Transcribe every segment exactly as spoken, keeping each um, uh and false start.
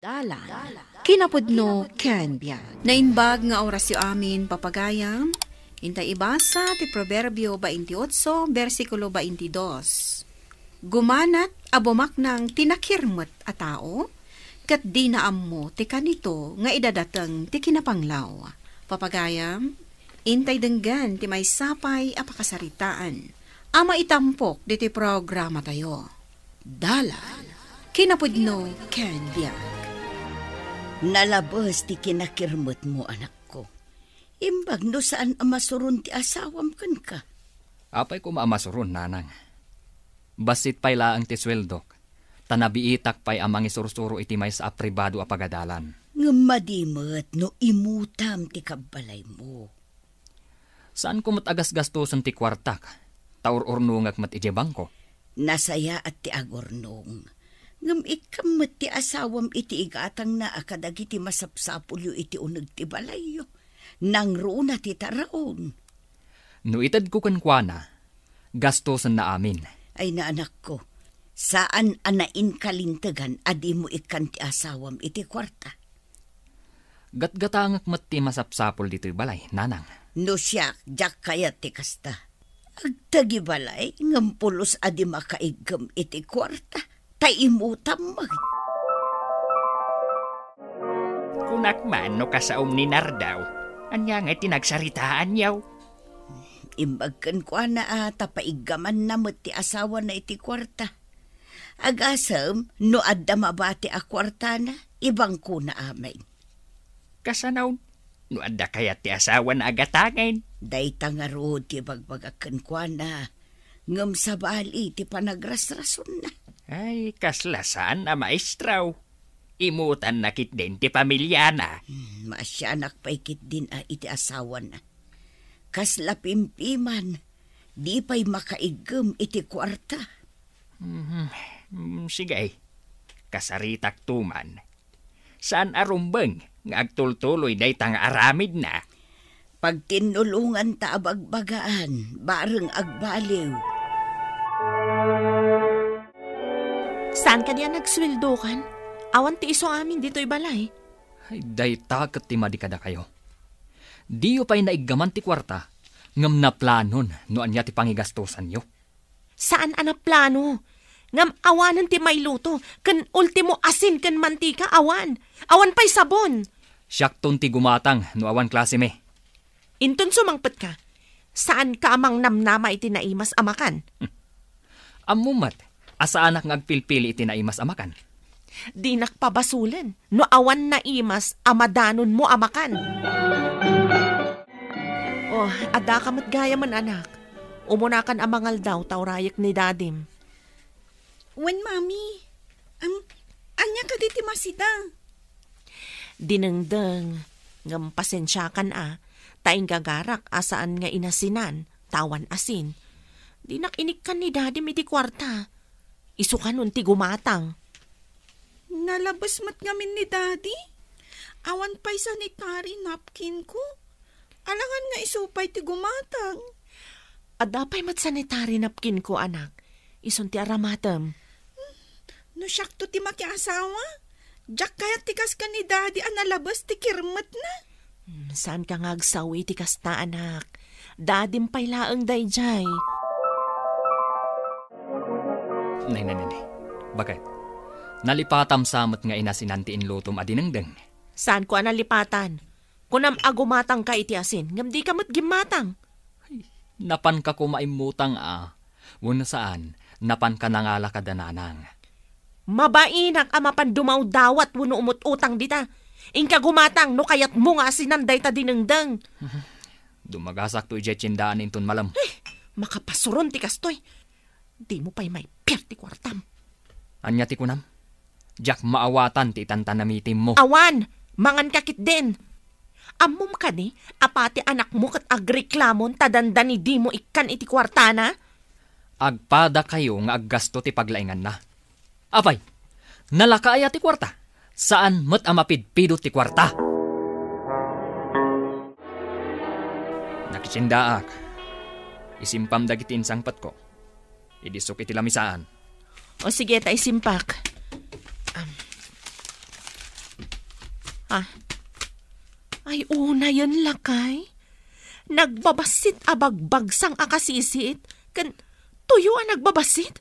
Dalan, kinapudno ken biag. Naimbag nga orasyo amin, papagayam. Intay ibasa ti Proverbio baintiotso, bersikulo baintidos. Gumanat a bumaknang ti nakirmet a tao, ket dina ammo ti kanito nga idadateng ti kinapanglaw. Papagayam, intay denggen ti maysa pay a pakasaritaan a maitampok ditoy programatayo. Dalan, kinapudno ken biag. Nalabes ti kinakirmetmo, anakko. Imbag no saan a masuron ti asawam kenka. Apay koma a masuron, nanang. Bassit pay laeng ti sueldok, ta nabiitak pay a mangisursuro iti maysa a pribado a pagadalan. Ngem madi met no imutam ti kabbalaymo. Saanko met a gasgastosen ti kuartak, ta ur-urnongek met idiay bangko. Nasayaat ti agurnong. Ngem ikkam met ti asawam iti igatangna a kadagiti masapsapulyo iti uneg ti balayyo. Nangruna ti taraon. No itedko kenkuana, gastosenna amin. Ay, naanakko, saan a nainkalintegan a dimo ikkan ti asawam iti kuarta. Gatgatangek met ti masapsapul ditoy balay, nanang. No siak, diak kayat ti kasta. Agtagibalay ngem pulos a di makaiggem iti kuarta, ta imutam met. Kunak man no kasaom ni Nardaw, ania ngay ti nagsaritaanyo? Imbag kenkuana a ta paiggamanna met ti asawana iti kuarta. Agasem no adda mabati a kuartana, ibangkona amin. Kasano no adda kayat ti asawana a gatangen? Dayta ngarud ti ibagbagak kenkuana, ngem sabali ti panagrasrasonna. Ay, kasla saan a maestro. Imutanna ketdin ti pamiliana. Hmm, maasianak pay ketdin a iti asawana. Kasla pimpiman, di pay makaiggem iti kuarta. Mhm. Mm, sige. Kasaritakto man. Saan a rumbeng nga agtultuloy dayta nga aramidna. Pagtinnulonganta a bagbagaan, bareng agbaliw. Saan kadi a nagsueldokan? Awan ti isu amin ditoy balay. Ay, dayta ket ti madi kadakayo. Diyo pay naiggaman ti kuarta, ngem naplanon no ania ti pangigastosanyo. Saan a naplano. Ngem awanen ti mailuto, ken ultimo asin ken mantika, awan. Awan pay sabon. Siakton ti gumatang no awan klasemi. Inton sumangpetka, saanka a mangnamnama iti naimas a makan. Ammom met a saanak nga agpilpili iti naimas a makan. Dinak pabasolen no awan naimas a madanonmo a makan. Oh, addaka met gayamen, anak. Umunakan a mangaldaw ta urayek ni Dadim. Wen, Mami. Am, ania kadi ti masida? Dinengdeng, ngem pasensiakan a, ta inggagarak a saan nga inasinan, ta awan asin. Dinak inikkan ni Dadim iti kuarta. Isu kanon ti gumatang. Nalabes met ngamin ni Daddy. Awan pay sanitary napkin ko. Alangan nga isu pay ti gumatang. Adda pay met sanitary napkin ko, anak. Isun ti aramatem. No siakto ti makiasawa, diak kayat ti kas ken ni Daddy a nalabes ti kirmetna. Hmm, saanka nga agsawi iti kasta, anak. Dadim pay laeng daydiay. Nay, nay, nay, nay. Baket, nalipatam sa met nga inasinan ti inlutom a dinengdeng? Saanko a nalipatan? Kunam a gumatangka iti asin, ngem dika met gimmatang. Ay, napanka koma immutang a. Wenno saan, napanka nangala kada nanang. Mabainak a mapan dumawdawat wenno umut-utang dita. Inka gumatang no kayatmo nga asinan dayta dinengdeng. Dumagasak to idiay tiendaan inton malem. Eh, makapasuron ti kastoy. Dimo pay maipier ti kuartam. Ania ti kunam? Diak maawatan ti itantanamitimmo. Awan! Manganka ketdin! Ammom kadi a pati anakmo ket agreklamon ta dandani dimo ikkan iti kuartana? Agpadakayo nga aggasto ti paglainganna. Apay, nalaka aya ti kuarta? Saan met a mapidpidot ti kuarta. Nakitiendaak. Isimpam dagiti insangpetko. Idisok iti lamisaan. O sige, ta isimpak. Am. Ah. Ay, unayen lakay. Nagbabassit a bagbagsang a kasisiit, ken tuyo a nagbabassit.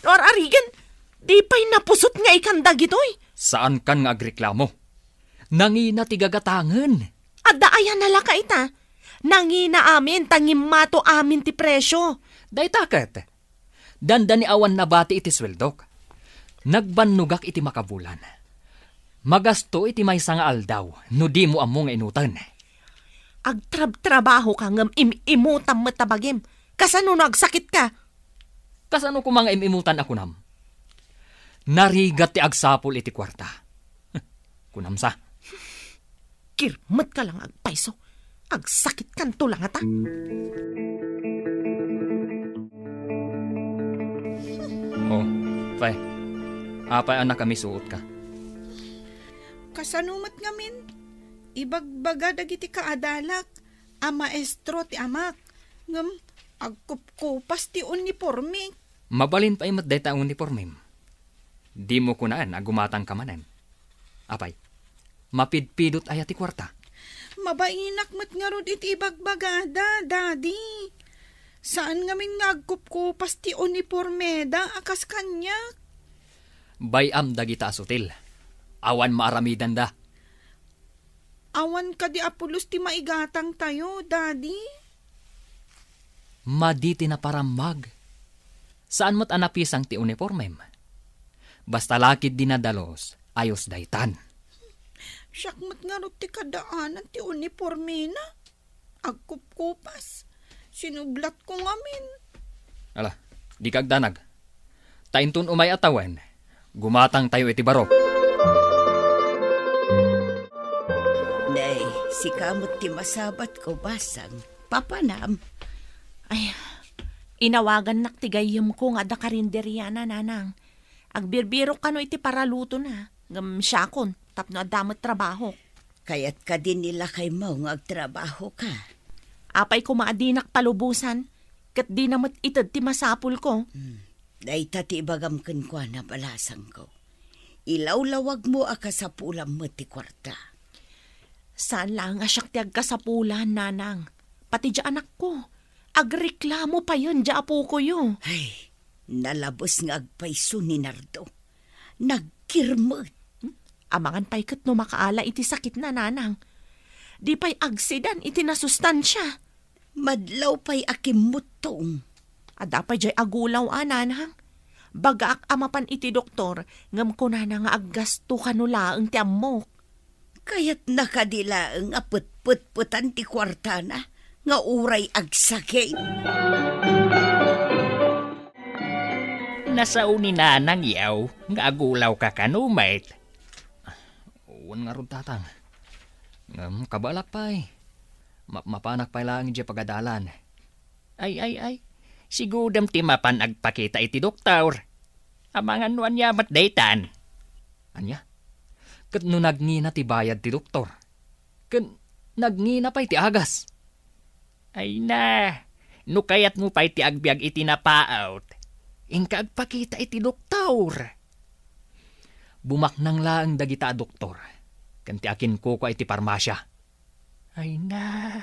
No ar-arigen, di pay napusot nga ikan dagitoy. Saankan nga agreklamo. Nangina ti gagatangen. Adda aya nalaka ita. Nangina amin, ta ngimmato amin ti presyo. Dayta ket, dandani awan nabati iti sueldok. Nagbannogak iti makabulan. Magasto iti maysa nga aldaw, no dimo ammo nga inuten. Agtrabtrabaho ka ngem im-imutam met a bagim. Kasano no agsakit ka? Kasano koma nga im-imutan a kunam? Narigat ti agsapul iti kuarta. Kunam sa. Kirmet ka lang agpayso. Agsakit kanto lang ata. Oh, pay. Apay a nakamisuot ka? Kasano met ngamin? Ibagbaga dagiti kaadalak a maestro ti amak, ngem agkupkupas ti uniporme. Mabalin pay met dayta unipormem. Dimo kunaen a gumatangka manen. Apay, mapidpidot aya ti kuarta? Mabainak met ngarud iti ibagbagada, Daddy. Saan ngamin nga agkupkupas ti unipormeda a kas kaniak. Bay-am dagita a sutil. Awan maaramidanda. Awan kadi a pulos ti maigatangtayo, Daddy? Madi ti naparammag. Saan met a napisang ti unipormem. Basta lakid dinadalus, ayos daytan. Siak met ngarud ti kadaanan ti unipormena. Agkupkupas. Sinublatko ngamin. Ala, dika agdanag. Ta inton umay a tawen, gumatangtayo iti baro. Nay, sika met ti masabatko, basang. Papanam. Ay, inawagannak ti gayyemko nga adda karinderiana, nanang. Agbirbirok kano iti paralutona, ngem siakon, tapno adda met trabahok. Kayat kadi ni lakaymo nga agtrabahoka? Apay koma a dinak palubosan, ket dina met ited ti masapulko. Hmm. Dayta ti ibagam kenkuana, balasangko. Ilawlawagmo a kasapulam met ti kuarta. Saan laeng a siak ti agkasapulan, nanang. Pati diay anakko. Agreklamo payen diay apokoyo. Ay, nalabes nga agpayso ni Nardo. Nagkirmet. Hmm? Amangan pay ket no makaala iti sakitna, nanang. Di pay agsidan iti nasustansia. Madlaw pay a kimmuttong. Adda pay diay agulaw a, nanang. Bagaak a mapan iti doktor, ngem kunana nga aggasto kano laeng ti ammok. Kayatna kadi laeng a petpetpetan ti kuartana nga uray agsakit? Nasao ni Nanang yaw nga agulawka kano met. Wen ngarud, Tatang. Ngem kabaelak pay. Mapmapanak pay laeng idiay pagadalan. Ay, ay, ay. Sigudem ti mapan agpakita iti doktor. Amangan no ania met daytan. Ania? Ket no nagngina ti bayad ti doktor? Ken nagngina pay ti agas? Ay na, no kayatmo pay ti agbiag iti napaut, inka agpakita iti doktor. Bumaknang laeng dagita a doktor, ken ti akinkukua iti parmasia. Ay na,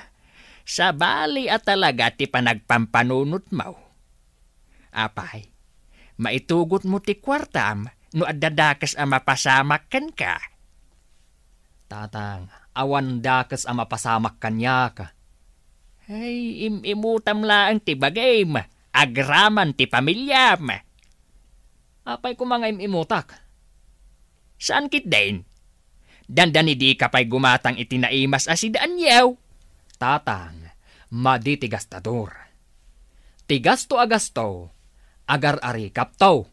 sabali a talaga ti panagpampanunotmo. Apay, maitugotmo ti kuartam no adda dakes a mapasamak kenka? Tatang, awan dakes a mapasamak kaniak. Ay, im-imutam laeng ti bagim, agraman ti pamiliam. Apay koma nga im-imutak? Saan ketdin? Dandani dika pay gumatang iti naimas a sidaanyo. Tatang, madi ti gastador. Ti gasto a gasto, agar-arikapto.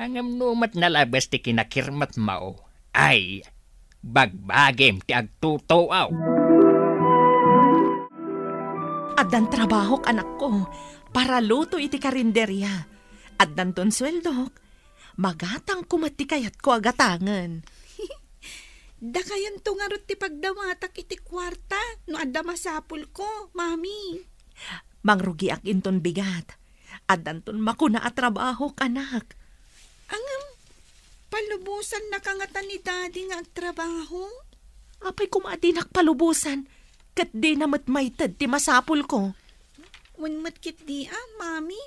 Ngem no met nalabes ti kinakirmetmo, ay, bagbagim ti agtutuaw. Addan trabahok, anakko, paraluto iti karinderia. Addanton sueldok, magatangko met ti kayatko a gatangen. Dakayanto ngarud ti pagdamatak iti kuarta no adda masapulko, Mami. Mangrugiak inton bigat. Addanton makuna a trabahok, anak. Ngem, Palubosannaka ngata ni Daddy nga agtrabaho? Apay koma a dinak palubosan, ket dina met maited ti masapulko. Wen met ketdi a, Mami.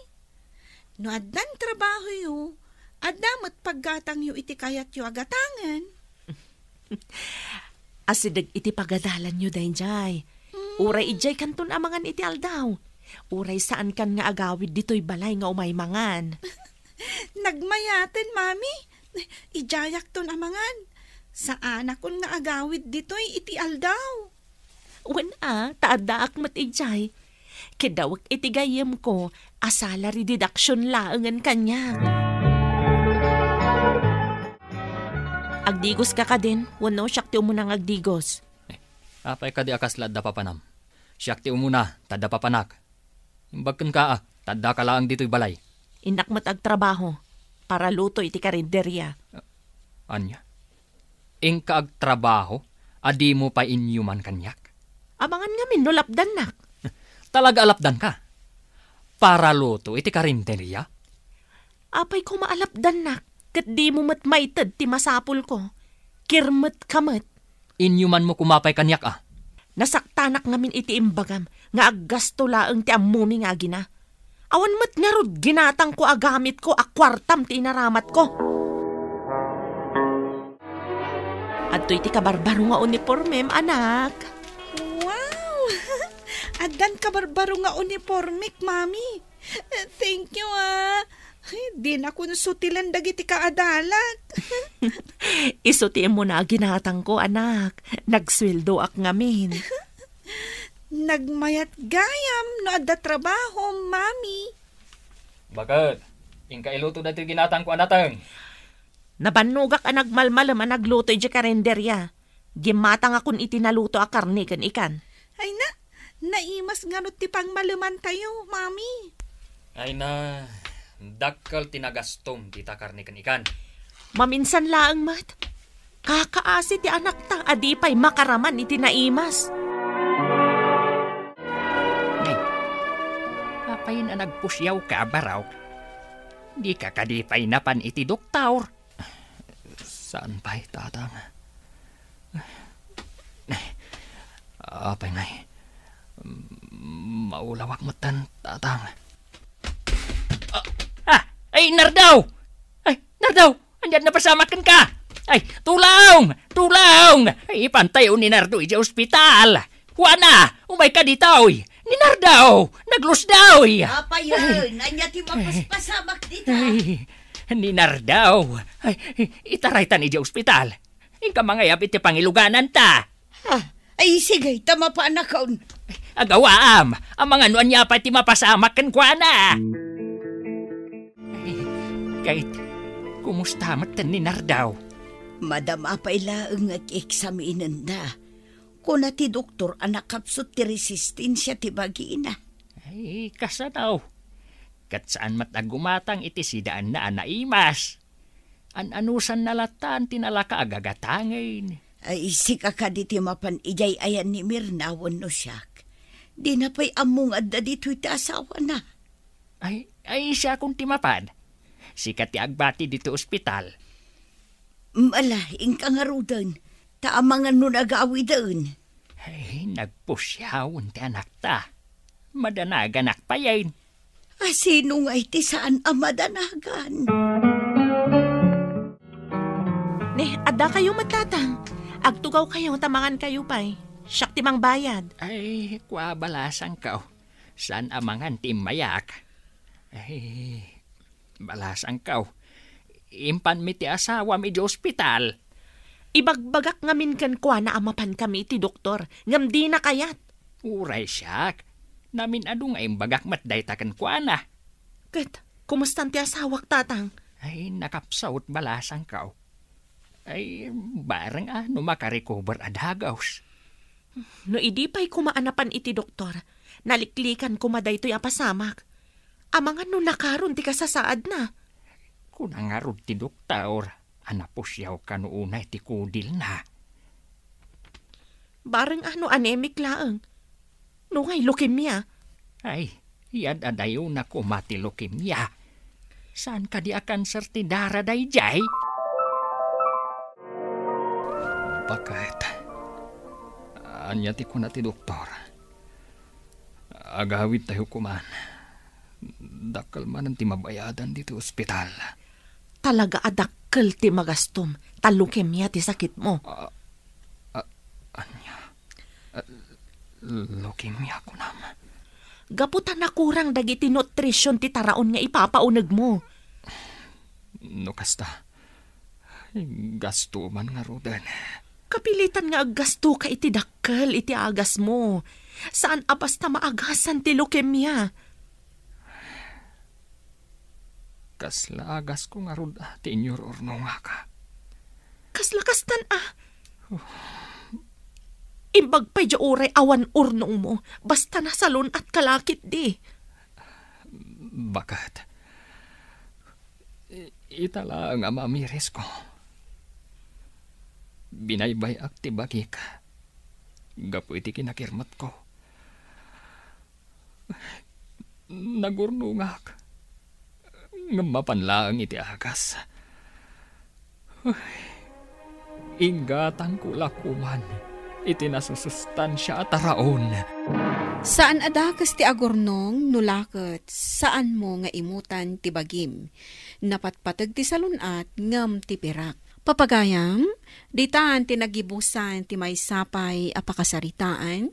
No addan trabahoyo, adda met paggatangyo iti kayatyo a gatangen. Asideg iti pagadalanyo daydiay. Mm. Uray idiay kanton a mangan iti aldaw. Uray saankan nga agawid ditoy balay nga umay mangan. Nagmayaten, Mami. Idiayakton a mangan. Saanakon nga agawid ditoy iti aldaw. Wen a, ta addaak met idiay. Kidawek iti gayyemko a salary deduction laengen kaniak. Agdigoska kadin, wenno siak ti umuna nga agdigos? Eh, apay kadi a kasla adda papanam? Siak ti umuna, ta adda papanak. Imbag kenka a, ta addaka laeng ditoy balay. Innak met agtrabaho, para luto iti karinderia. Ania? Inka agtrabaho a dimo pay inyuman kaniak? Amangan ngamin no lapdannak. Talaga a lapdanka? Para luto iti karinderia? Apay koma a lapdannak, ket dimo met maited ti masapulko. Kirmetka met. Inyumanmo koma pay kaniak a. Nasaktanak ngamin iti imbagam nga aggasto laeng ti ammomi nga agina. Awan met ngarud ginatangko a gamitko a kuartam ti inaramatko. Adtoy ti kabarbaro nga unipormem, anak. Wow! Addan kabarbaro nga unipormek, Mami. Thank you, ah. Ay, dinakon sutilen dagiti kaadalak. Isu ti immuna a ginatangko, anak. Nagsueldoak ngamin. Nagmayat gayam no adda trabaho, Mami. Baket, inka iluto daytoy ginatangko a nateng. Nabannogak a nagmalmalem a nagluto idiay karinderia. Gimmatangakon iti naluto a karne ken ikan. Ay na, naimas ngarud ti pangmalemantayo, Mami. Ay na, dakkel ti nagastom dita karne ken ikan. Maminsan laeng met. Kakaasi ti anakta a di pay makaraman iti naimas. Nay, apayen a nagpusiawka, Barok? Dika kadi pay napan iti doktor? Saan pay, Tatang? Apay ngay, maulawak metten, Tatang. Ah! Ah! Ay, Nardo! Ay, Nardo! Ania ti napasamak kenka? Ay, tulong! Tulong! Ay, ipantayo ni Nardo idiay ospital! Juana, umayka ditoy! Ni Nardo! Naglusdoy! Apayen, ania ti mapaspasamak dita? Ay, ni Nardo! Ay, itaraytan idiay ospital. Inka mangayab iti pangilugananta. Ah, ay, sige, ta mapanakon. Agawaam, amangan no ania pay ti mapasamak kenkuana. Ay, ket, kumusta met ni Nardo? Madama pay laeng nga eksaminenda. Kuna ti doktor a nakapsut ti resistensia ti bagina. Ay, kasano? Ket saan met a gumatang iti sidaanna a naimas. An-anusanna latta ti nalaka a gagatangen. Ay, sika kadi ti mapan idiay ayan ni Mirna wenno siak? Dina pay ammo nga adda ditoy ti asawana. Ay, ay, siakon ti mapan. Sika ti agbati ditoy ospital. Ala, inka ngaruden, ta amangan no nagawiden. Ay, nagpusiawen ti anakta. Madanaganak payen. A, sino nga iti saan a madanagan? Ne, adda kayo met, Tatang. Agtugaw kayo, ta mangan kayo pay. Siak ti mangbayad. Ay, kua, balasangko. Saan a mangan ti immayak? Ay, balasangko. Impanmi ti asawam idiay ospital. Ibagbagak ngamin kenkuana a mapankami iti doktor, ngem dina kayat. Uray siak. Namin-adu nga imbagak met dayta kenkuana. Ket, kumustan ti asawak, Tatang? Ay, nakapsut, balasangko. Ay, bareng a no makarecover a dagus. No idi pay koma a napan iti doktor, naliklikan koma daytoy a pasamak. Amangan no nakaron ti kasasaadna. Kuna ngarud ti doktor a napusiaw kano unay ti kudilna. Bareng a no anemic laeng. Nungay leukemia. Ay, iyad-adayona koma ti leukemia. Saan kadi a kanser ti dara daydiay? Baket? Ania ti kuna ti doktor? Agawidtayo koman. Dakkel manen ti mabayadan ditoy ospital. Talaga a dakkel ti magastom, ta leukemia ti sakitmo. Ah, ah, ania? Ah, leukemia, kunam? Gapu ta nakurang dagiti nutrition ti taraon nga ipapaunegmo. No kasta, gasto man ngaruden. Kapilitan nga aggastoka iti dakkel iti agasmo. Saan a basta maagasan ti leukemia. Kasla agasko ngarud a ti inyur-urnongak. Kasla kastan a. Imbag pay diay uray awan urnongmo, basta nasalun-atka la ketdi. Baket? I-, ita laeng a mamirisko. Binaybay-ak ti bagik gapu iti kinakirmetko. Nagurnongak, ngem mapan laeng iti agas. Inggatangko la koman iti nasusustansia a taraon. Saan a dakes ti agurnong no la ket saanmo nga imutan ti bagim. Napatpateg ti salun-at ngem ti pirak. Papagayam, ditan ti nagibusan ti maysa pay a pakasaritaan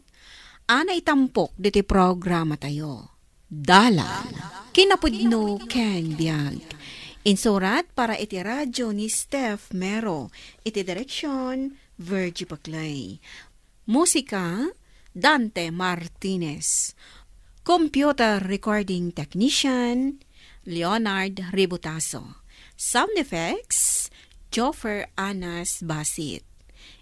a naitampok ditoy programatayo. Dalan, kinapudno ken biag. Insurat para iti radio ni Steph Mero, iti direksyon, Virgie Paclay. Musika, Dante Martinez. Computer recording technician, Leonard Ributaso. Sound effects, Joffer Anas Basit.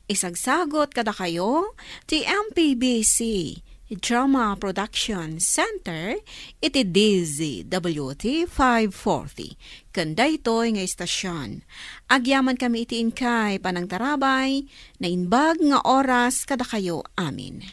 Isagsagot kadakayo ti M P B C Drama Production Center iti D Z W T five forty. Ken daytoy nga istasyon, agyamankami iti inkay panangtarabay, naimbag nga oras kadakayo amin.